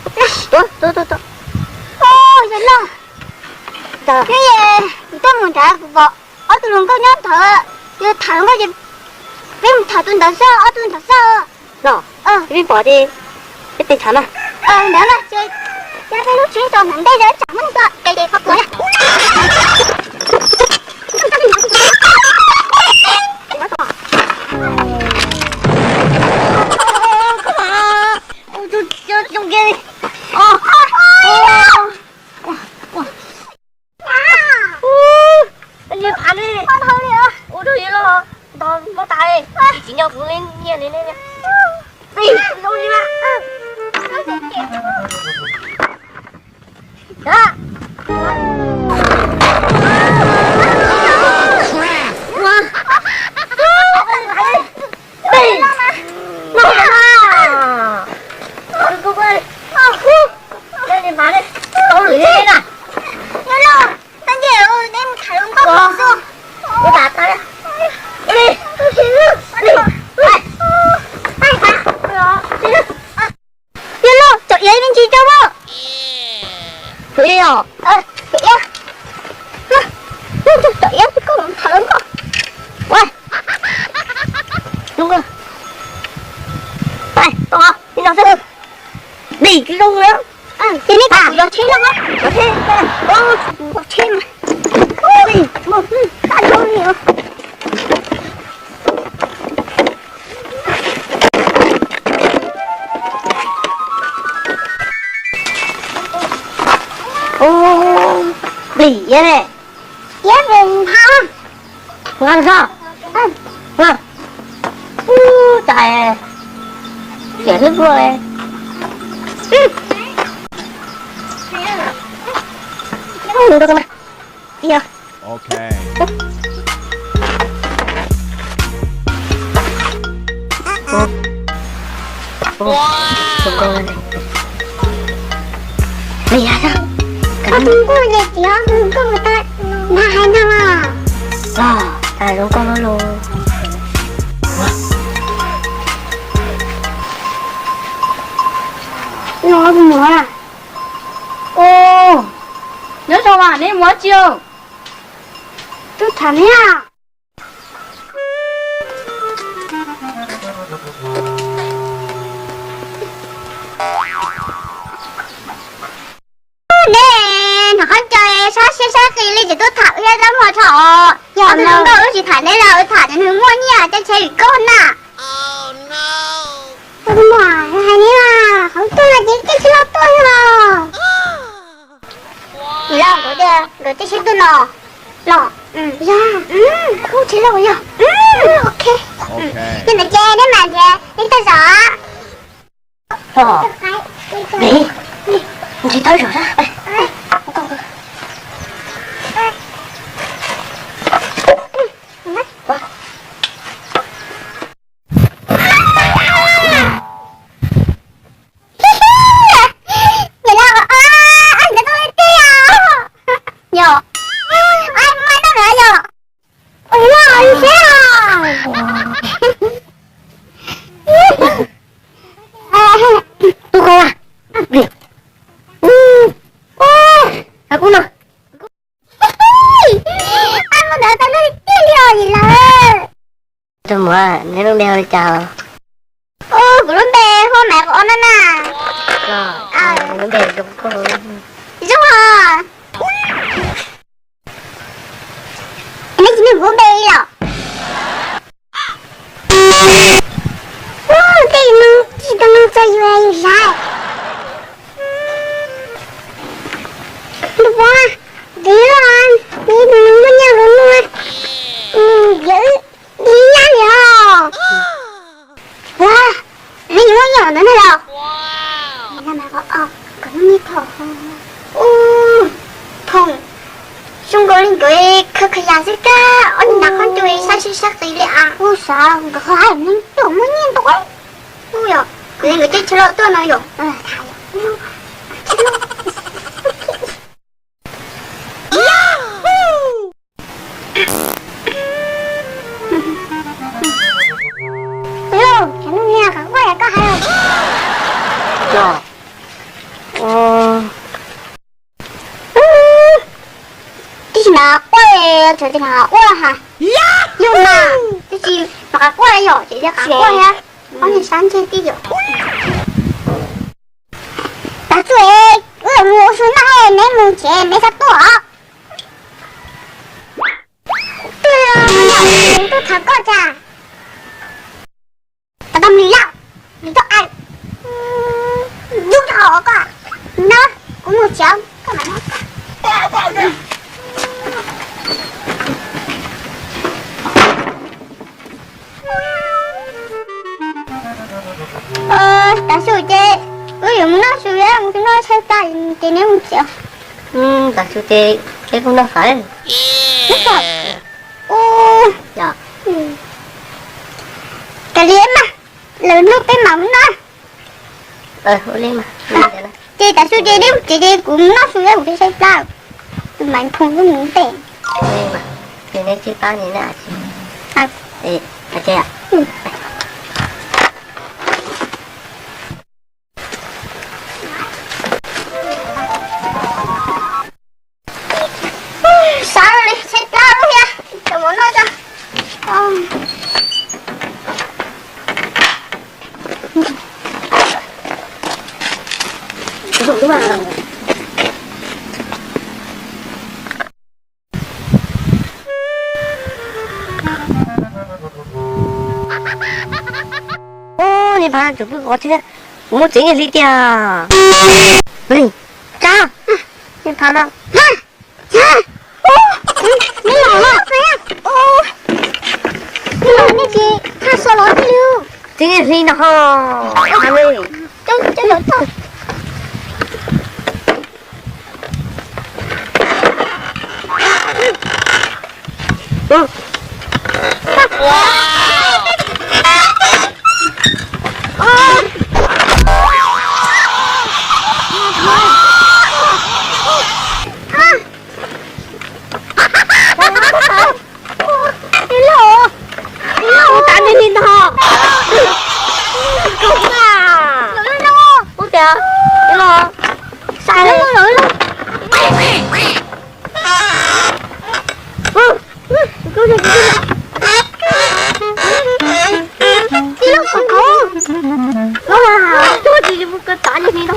Tuav, tuav, tuav, tuav. Yawg loj, twb tuaj mus nrad kuv pom ob tug hluas nkauj nyob ntawd, yog tham hluas nkauj ces peb mus tham tus ntawd xwb, ob tug ntawd xwb. Los, peb pom ces peb tig tham mas. Ntawd mas ces peb lub tsheb tau ntawm ntej, tsam muaj neeg tuaj ces qhov tuav na. Ua rau yawg los ntog muab tas li, tsis nco kuv li nyiaj li ne. Txij zoo li mas. Yawg loj, tsom iav me ntsis rau os. Tsom iav, tsom iav. Tsom iav, koj tham hluas nkauj. Ua, zoo nkauj. Li no xwb. Dim zoo lawm. Ces nej kom kuv yos tsheb no, yos tsheb, yos tsheb mas. Ua, tag zoo li os. Ua, plig iab ne. Iab plig nthab. Nqa tso. Ua, cas xiam hlwb puag li. Ua, nrau ko mas. Yog. Ua, zoo nkauj li. Ua, zoo nkauj li, txiv, zoo nkauj tag nrho hais no. Los, tas zoo nkauj loj los. No mus. Ua, nyob zoo mas, neb mus dab tsi? Tuaj tham neb. Nej hnov qhov ncauj sab siab sab qis li ces tuaj tham wb thiab tab muaj tso. Yog no nkauj wb tsis tham neb los wb tham ces nws muaj nyiaj caij tsheb vim koj na. Ua, hais neb mas, qhov ncauj no ces caij tsheb loj tuaj yog los. Yog nkawd tias nkawd caij tsheb tuaj no los. Yog, kuv tsheb loj yog. Ok. Yog ntawd ces neb mam nrhiav neb tau zos. Nrhiav tau zos na. Tus ko, a kuv no. Ab, muaj ntawd tau luag tiag li os lawm. Tus muam, neb lub npe hu li cas? Kuv lub npe hu Maiv Qhov Ob no na. Lub npe zoo nkauj. Zoo os. Neb tsis nug kuv lub npe li los? Tej no tsis tau nug txog yus yus zais. Ntu Pov, twb yog neb tus nus muaj nyiaj hluas nraug, yawm yij nyab li os. Ua, neb yuav muab nyiaj los ntawd ne los? Kom neb nyiaj thaum, u, thaum zoo nkaus li nkawd khaws khaws yas xwb kab, ob niag nram qhov ncauj sab sib sab qis li as. Ua, xav nkawd qhov hais neeg tuaj muaj nyiaj ntau. U, yog kuv li nkawd caij tsheb loj tuaj no yog. Yog, cov neeg niag qhov quaj yog koj hais los? Yog. Ub, tib si mas quaj, txawm tias mas quaj ha. Yog mas, tib si mas qas quaj yom, ces yog qas quaj thiab. Ob niag sab ntseg tib yom. Tav tsuj, wb mus ua su noj, neb mus tsev neb txhob tuaj os. Twb tuaj thov koj cas. Tau tau mlis lawm, mlis tau qais, yub rau hauv koj. No, kuv mus tsev, koj mam noj. Tav su ces wb yuav mus noj su, mus noj tshaib plab ces neb mus tsev. Tav su ces peb kuj noj fawm. Noj fawm. Ua, kav liam mas, lwm hnub peb mam mus noj. Ces tav su ces neb mus tsev ces kuv mus noj su, kuv tshaib plab, kuv mam phoo wb mus ntej. Sawv li tshaib plab lub thiab, cov mus noj tso. Ub, niag phav tseem pw qhov twg, kuv muab tsev niag hli tiag. Ub, niag phav no. Tsev niag hli no ho. Ub, tas niag hli no. Ub tias, sai. Ub, tas niag hli no.